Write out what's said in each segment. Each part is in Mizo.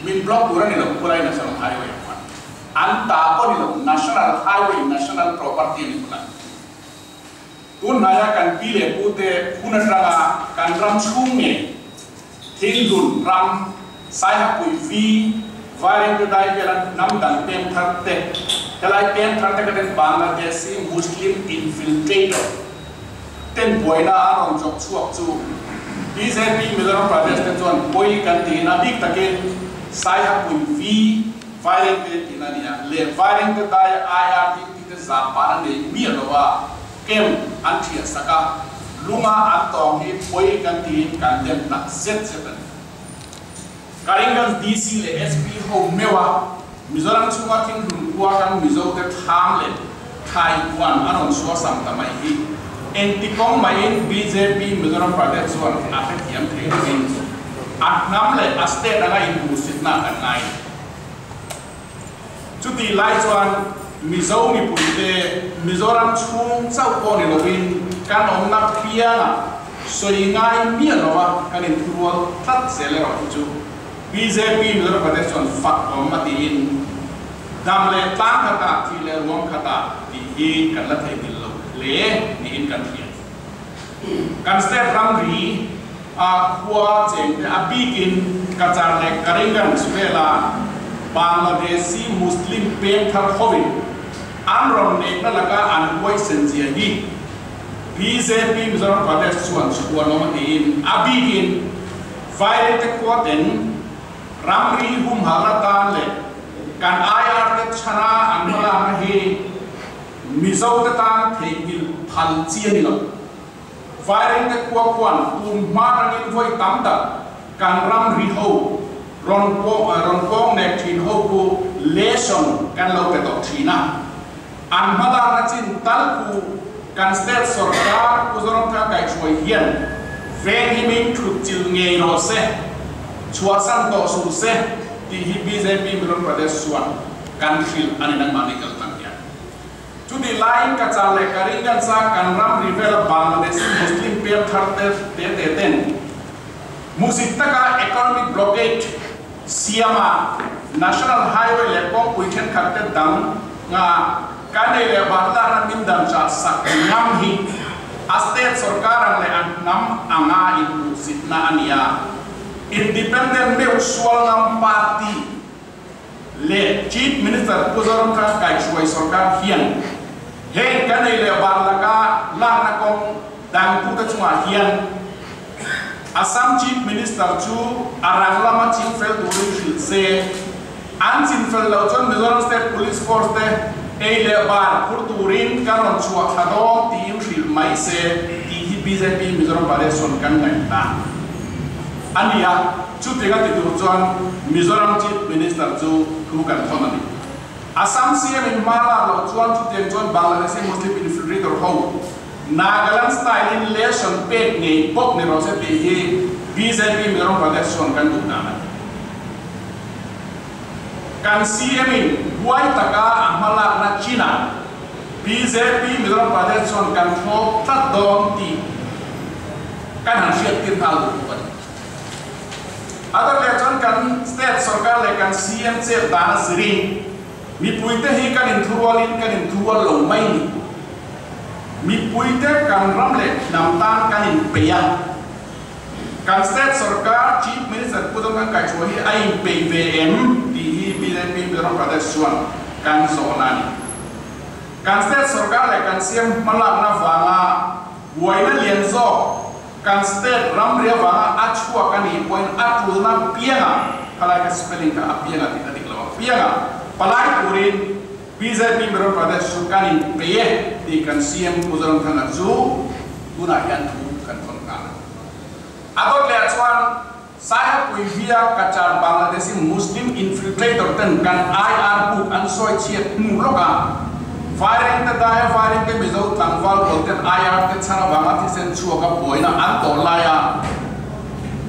Min block tur a ni lo, khulai National Highway ah khuan an ta pawh a ni lo, National Highway, National Property a ni khulai. Tun hnaia kan pi leh pu te hun atanga kan ram chhung nge Thinglun ram, Saihapui vi, Vairengte dai vela hnam dang pem thar te, helai pem thar te kha ten Bangladeshi Muslim infiltrator ten buaina an rawn chawk chhuak chu bjp Mizoram Pradesh te chuan pawi kan tiin a bik takin Saihapui vi, Vairengte tihna a ni a, leh Vairengte daia IRD tite zahpahna nei miah lo a camp an thiah sak a, lunga an tawng hi pawi kan tiin kan dem tak zet zet a ni. Karimganj DC leh SP ho meuh a, Mizoram chhunga thinghlun khua kan Mizo te thlam leh thlai huan a rawn suasam ta mai hi engti kawng maiin bjp Mizoram Pradesh chuan a hrethiam thei lovin a hnam leh a state anga inhmuhsitna kan ngai. Chutih lai chuan Mizo mipuite Mizoram chhung chauh pawh ni lovin kan awmna phiangah sawi ngai miah lova kan inthurual tlat zel erawh hi chu bjp Mizoram Pradesh chuan fak awm a tiin dam leh tlang khatah thih leh ruam khatah tih hi kan la theihnghilh lo hle niin kan hria. Kan state ramri a khua chengte a bikin Cachar leh Karimganj vela Bangladeshi Muslim peng thar hovin an rawn neihna laka an huaisen zia hi bjp Mizoram Pradesh chuan chhuanawm a tiin a bikin Vairengte khua ten ramri humhalna tan leh kan IR te chhana an hmalakna hi Mizo te tan theihnghilh phal chi a ni lo. Vairengte khua khuan tun hma rangin vawi tam tak kan ram ri ho rawn rawn kawng nek thin ho khu lesson kan lo pe tawh thin a. An hmalakna chin tal khu kan state sorkar Pu Zoramthanga kaihhruai hian venghimin thut chilh ngei rawh se, chhuahsan tawh suh se tih hi bjp Mizoram Pradesh chuan kan hrilh a ni nangmahni kal tan hian. Chutih laiin ka char leh ka ring kan sa kan ram ri vela Bangladeshi Muslim pem thar te te te ten hmuhsit taka economic blockade siama National Highway leh kawngpui thenkhat te dang nga kan ei leh bar lakna min dan chah sak ngam hi a state sorkar ang leh a hnam anga inhmuhsitna a ni a. Independent meuh sual ngam party leh Chief Minister Pu Zoramthanga kaihhruai sorkar hian heng kan ei leh bar laka lakna kawng dangtute chungah hian Assam Chief Minister chu a rang lama ching fel turin hrilh se, an chin fel loh chuan Mizoram State Police Force te ei leh bar phur turin kan rawn chhuah thla dawn tiin hrilh mai se tih hi bjp Mizoram Pradesh chuan kan ngaihdan a ni a. Chutiang a ti tur chuan Mizoram Chief Minister chu thu kan thawn a ni. Assam CM in hma lak loh chuan chutiang chuan Bangladeshi Muslim infiltrator ho Nagaland style in lesson pek ngei bawk ni rawh se tih hi bjp Mizoram Pradesh chuan kan duh dan a ni. Kan CM in huai taka a hma lakna chinah bjp Mizoram Pradesh chuan kan thlawp tlat dawn tih kan han hriattir nghal duh bawk a ni. A dawt leh chuan kan state sorkar leh kan CM chet dan a zirin mipuite hi kan inthurualin kan inthurual lo mai ni. Mipuite kan ram leh hnam tan kan inpeih a. Kan state sorkar Chief Minister Pu Zoramthanga Kaihhruai hi a inpeih ve em tih hi bjp Mizoram Pradesh chuan kan zawhna a ni. Kan state sorkar leh kan CM hmalakna vanga buaina lian zawk Kan state ramri avanga a chhuak a nih pawhin a tulna pianga, khalai ka spelling kha a pianga tih a dik lo, a pianga palai turin bjp Mizoram Pradesh chu kan inpei e tih kan CM Pu Zoramthanga chu tunah hian thu kan thawn nghal a. A dawt leh chuan Saihapui via Cachar Bangladeshi Muslim infiltrator ten kan IR book an sawi chhiat hmu lawk a, Vairengte daia Vairengte Mizo tlangval pawl ten IR te chhan avanga thisen chhuak a buaina an tawh lai a,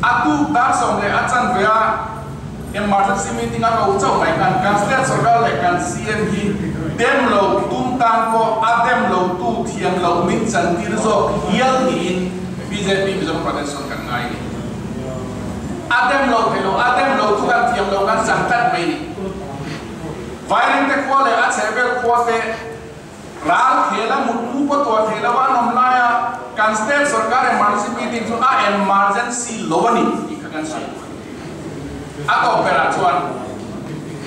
a tuk dar 10 a chanve a emergency meeting a ko chauh mai khan kan state sorkar leh kan CM hi dem lo tum tan pawh a dem lo tu thiam loh min chantir zawk hial niin bjp Mizoram Pradesh chuan kan ngai a ni. A A dem lo thei lo, a dem lo chu kan thiam lo, kan zak tlat mai ni. Vairengte khua leh a chhehvel khua te ral khel a mut mu pawh tuah thei lo a an awm laia kan state sorkar emergency meeting chu a emergency lo a ni tih kha kan sawi duh a ni. A tawp berah chuan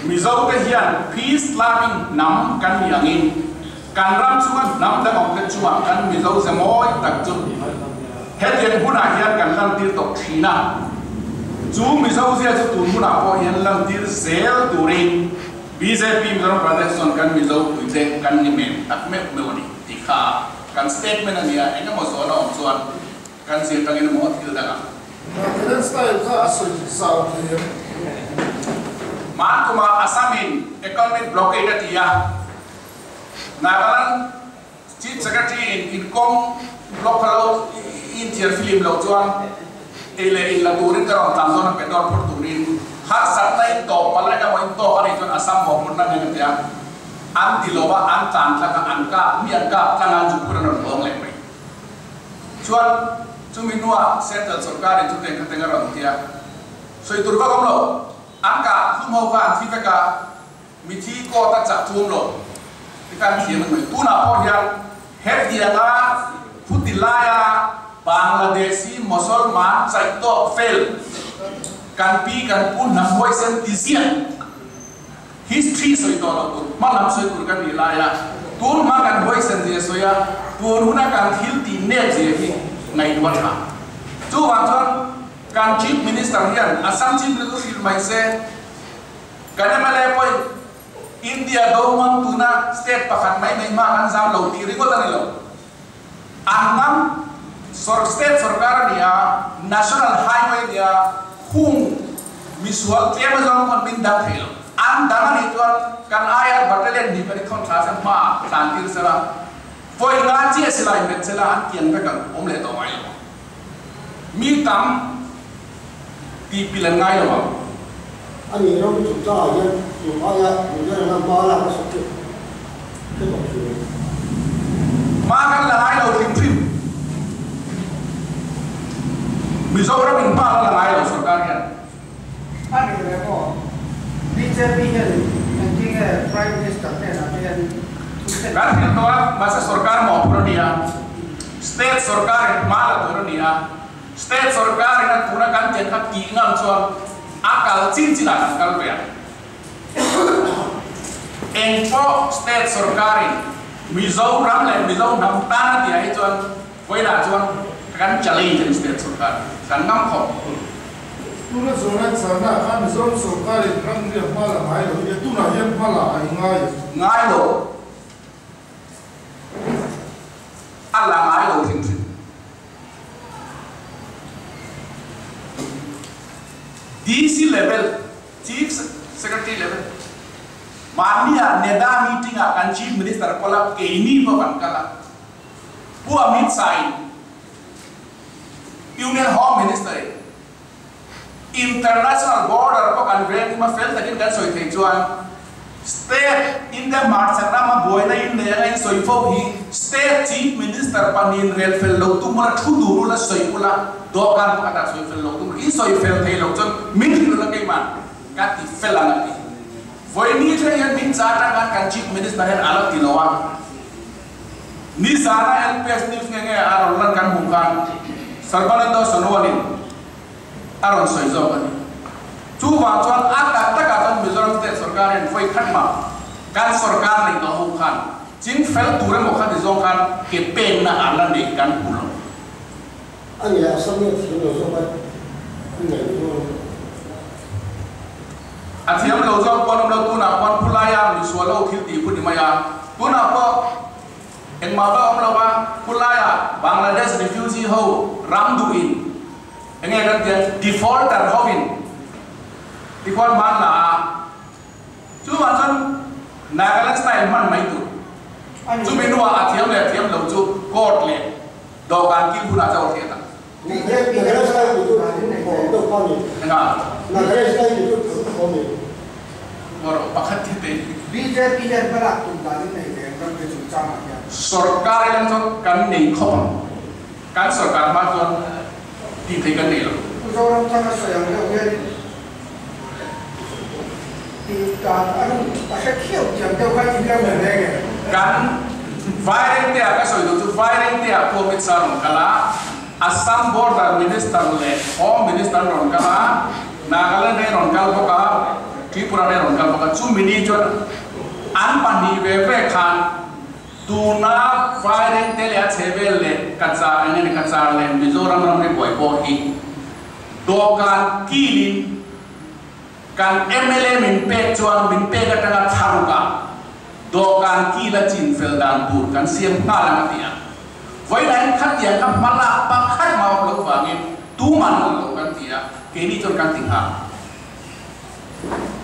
Mizote hian peace loving hnam kan nih angin Kan ram chunga hnam dang awm te chungah kan Mizo ze mawi tak chu hetiang hunah hian kan lantir tawh thin a, chu Mizo zia chu tun hunah pawh hian lantir zel turin bjp Mizoram Pradesh chuan kan Mizo puite kan ni men tak meuh meuh a ni tih kha kan statement a ni a, eng emaw zawn a awm chuan kan zir tangin emaw thil dangah. Nagaland style kha a sawi zau thei em? Hmankumah Assam in economic blockade a ti a. Nagaland Chief Secretary in inkawng block kha lo inthiar film loh chuan ei leh in la turin ka rawn tlan dawn a, petrol phur turin harsatna in tawp palh emaw in tawk a nih chuan Assam mawhphurhna nen a ti a, an ti lo a, an tlan tlang a, an kap mi an kap tlang a, an zuk phur an rawn lawng leh mai. Chuan chumi hnuah Central sawrkarin chuteng khateng a rawn ti a, sawi tur vak awm lo, an kah hlum ho kha an thi vek a, Mithi court a chak chum lo ti kan thiam a ni mai. Tunah pawh hian hetianga phuti laia Bangladeshi Mosolman chaih tawk fel kan pi kan pu hnam huaisen ti ziah history sawi tawh loh tur hma lam sawi tur kan nih laia tun hma kan huaisen zia sawi a tun huna kan thil tih nep zia hi ngaihtuah tha. Chuvang chuan kan Chief Minister hian Assam Chief Minister chu hrilh mai se. Kan mla pawhin India do ngam tuna state pakhat mai mai hma kan zam lo tih ringawt a ni lo. An ngam state sorkar a ni a, national highway a ni a, hung misual tlem azawng pawn min dang thei lo. An dang a nih chuan kan IR battalion hnih kan ithawn thla se hma ah tlan tir sela, vawi nga chiah silai hmet sela an kian vek ang, awm leh tawh ngai lo. Mi tam tih pilh an ngai lo ang. A nih ram chu cha ah hian tun aia Mizoram a hma lak a sawt chu hre tawh thin ang. Hma kan la ngai lo hrim hrim. Mizoram in hma la la ngai lo sorkar hian. A nih leh maw? Bjp hian engtin nge Prime Minister hnenah te hian thu thlen Kan hrilh tawh a, mahse sorkar mawhphur a ni a, state sorkarin hma la tur a ni a, state sorkarin a tuna kan tiang kha tih ngam chuan a kal chin chinah kan kal ve ang. Engpawh state sorkarin Mizoram leh Mizo hnam tan a tihah hi chuan Vawiinah chuan kan challenge a ni state sorkar kan ngam khawp. Tuna Zoran Sarna kha Mizoram sorkarin ramri a hma la ngai lo hi tunah hian hma la a i ngai em? Ngai lo. A la ngai lo hrim hrim. DC level, Chief Secretary level, mahnia NEDA meeting ah kan Chief Minister pawh la keini pawh kan kal a. Pu Amit Shah in Union Home Minister in International border pawh kan veng hma fel takin kan sawi thei chuan State India hmarchhak rama buaina in nei anga in sawi fo hi State Chief Minister pahnihin rel fel lo tum ula thu dur ula sawi ula dawhkan pakhatah sawi fel lo tum ula in sawi fel thei lo chuan min hrilh ula keimah ka ti fel ang a ti. Vawiini thleng hian min cha atang khan kan Chief Minister hian a la ti lo a. Nizana LPS News nge nge a rawn lan kan hmuh khan Sarbananda Sonowal-in a rawn sawi zawk a ni. Chuvang chuan a tak takah chuan Mizoram State sorkar hian vawi khat mah kan sorkar nei tawh ho khan ching fel tur emaw kha ti zawng khan ke penna a la nei kan hmu lo. A ni a, Assam hi a thiam lo zawk a, an ngaih dawn. A thiam lo zawk pawn awm lo, tunah pawn khulaia misual ho thil tih khu ni mai a, tunah pawh engmah va awm lo va, khulaia Bangladesh refugee ho ram duhin enge kan tia defaulter ho in tikhuan hman la a, chuvang chuan Nagaland style hman mai tur, chumi hnuah a thiam leh a thiam lo chu court leh dawhkan kil hunah chauh a hriat ang. Bjp hian hmalak tum dan in nei ve ang ram te chungchang ah hian. Sorkar hian chuan kan nei khawp ang. Kan sorkar hma chuan tih theih kan nei lo. Zoramthanga sawi ang deuh hianin tih dan a run a hre khiau tiang deuh kha in lo hmu hle nge? Kan Vairengte ah ka sawi duh chu Vairengte ah pawh Amit Shah rawn kal a, Assam Border Minister leh Home Minister an rawn kal a, Nagaland hi rawn kal bawk a, Tripura hi rawn kal bawk a, chumi ni chuan an pahnih ve ve khan tuna Vairengte leh a chhehvel leh Cachar eng nge ni Cachar leh Mizoram ramri buai pawh hi dawhkan kilin kan mla min pek chuan min pek atanga thlarukah dawhkan kila chin fel dan tur kan siam nghal ang a ti a. Vawilain khatiang kha hma lak pakhat mah awm loh vangin tuman awm lo kan ti a, keini chuan kan ti nghal.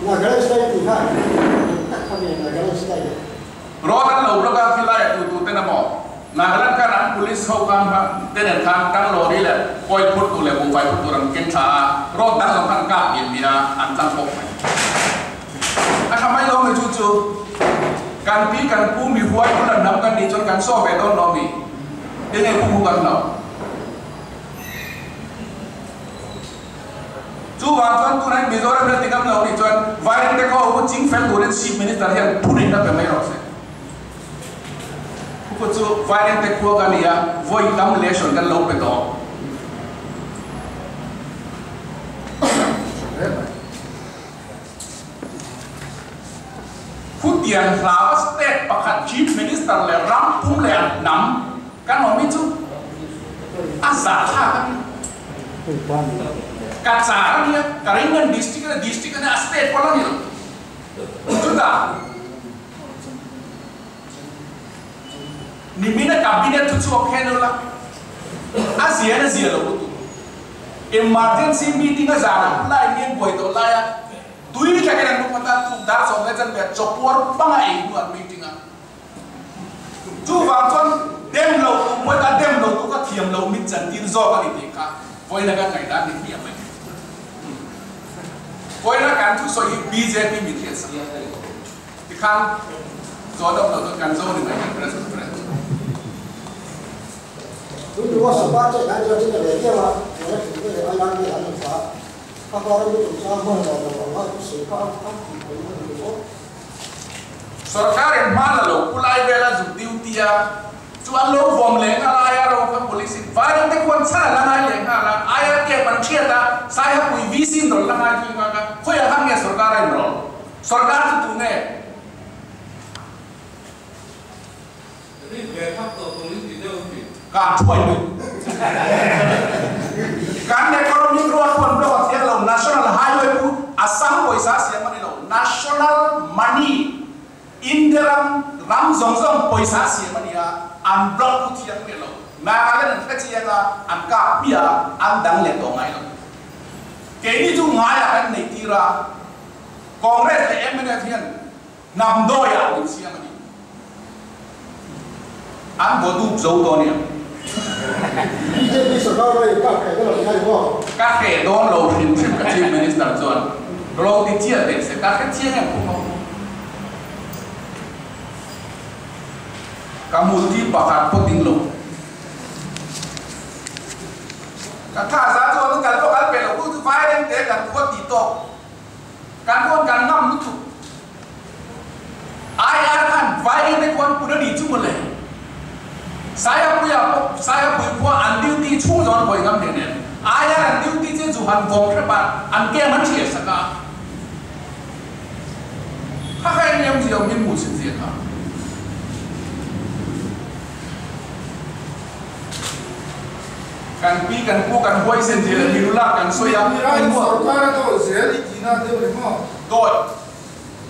Nagaland State tih kha eng tak kha nge Nagaland State? Road an lo block a, khilaiah tu tu ten emaw Nagaland khan an police ho khan hma te nen khan tang lorry leh oil phur tur leh buhfai phur tur an ken thla a, road dang zawng khan an kap mian mian a, an tlang pawk mai. A tha mai lo mi chu chu kan pi kan pu mi huai bul an hnam kan nih chuan kan saw ve dawn lo mi enge pu hu kan lo. Chuvang chuan tunah hian Mizoram hian ti ngam lo nih chuan Vairengte khaw hu ching fel turin Chief Minister hian thurin a pe mai rawh se. Khu chu Vairengte khua ka ni a, vawi tam lesson kan lo pe tawh. Khutiang hlava state pakhat Chief Minister leh ram pum leh an hnam kan awm hi chu a zahthlak a ni. Ka char a nia, Karimganj district a nia, district a nia, a state pawh la ni lo. Chutah nimina cabinet thu chhuak khen ula a zia in a zia lo lutuk. Emergency meeting a zan a lai hian buai tawh lai a, tui thlakin an mu phawt a, tuk dar sawm leh chanve ah chawpuar panga ei hnu an meeting a. Chuvang chuan dem lo tu pawhin a dem lo tu kha thiam lo mit chantir zawk a ni tih kha vawiin a kan ngaihdan ni hmiah mai. Vawiin a kan thusawi hi bjp mit hian sak tikhan zawh deuh lo chuan kan zo ni mai kan press conference. Tun tura sawrkar chet lai chuan thil a ve viau a, tuna thil te leh ai lai te an rawn thlah a, a kar a lutuk chuan hman dan lo ang a sawi kha a tih pawhin a ni lo. Sawrkarin hma la lo pu lai vela zuk duty a, chu an lo vawm leh nghal a, IRO kha police in vairam te khuan chhan a la ngai leh nghal a, IR camp an hriat a, Saihapui VC in rawn la ngai zui nghal a, khawiah khan nge sawrkar a inrawlh? Sawrkar chu tu nge? Rin ve thak tawh tur in ti deuh a mi. Kan thuai mai. Kan economic road pawh an block a thiang lo, National Highway pu Assam pawisa siam a ni lo, National money India ram ram zawng zawng pawisa siam a ni a, an block pu thiang miah lo. Nagaland an hre chiang a, an kap hmiah a, an dang leh tawh ngai lo. Keini chu ngaiah kan neih tir a, Congress leh mnf hian Hnam dawiah min siam a ni. An vaw dup zo dawn em? Bjp sarkar rawih ka hreh dawn lo tih a ni maw? Ka hreh dawn lo hrim hrim ka Chief Minister chuan ro ti chiah teh se ka hre chiang em pawh. Ka multi pakhat pawh ding lo. Ka tha za chuan kal pawh kal pe lo chu vairengte kan khua ti tawk. Kan rawn kan ngam lutuk. IR khan viral te khuan pun a ni chu mawle. Saiapuia pawh Saiapui khua an duty chhung zawng an hawi ngam hle nen. IR an duty che chu han vawm hrep a, an kem an hriat sak a. Kha kha eng em zia min hmuh chhin zia kha. Kan pi kan pu kan huaisen zia leh milu lak kan sawi a. Nia in sorkar a dawi zel i tihna deuh ni maw? Dawi.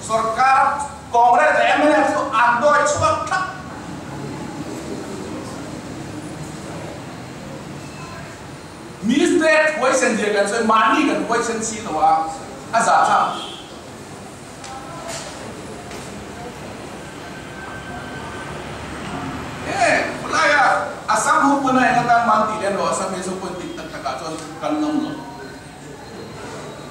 Sorkar Congress leh mnf chu an dawi chhuak thlap. Mi state huaisen zia kan sawi mahni kan huaisen si lo a, a zahthlak. He khawlaia Assam ho pawn a eng atan man tih lem lo, Assam hi chu pawn dik tak takah chuan kan ngam lo.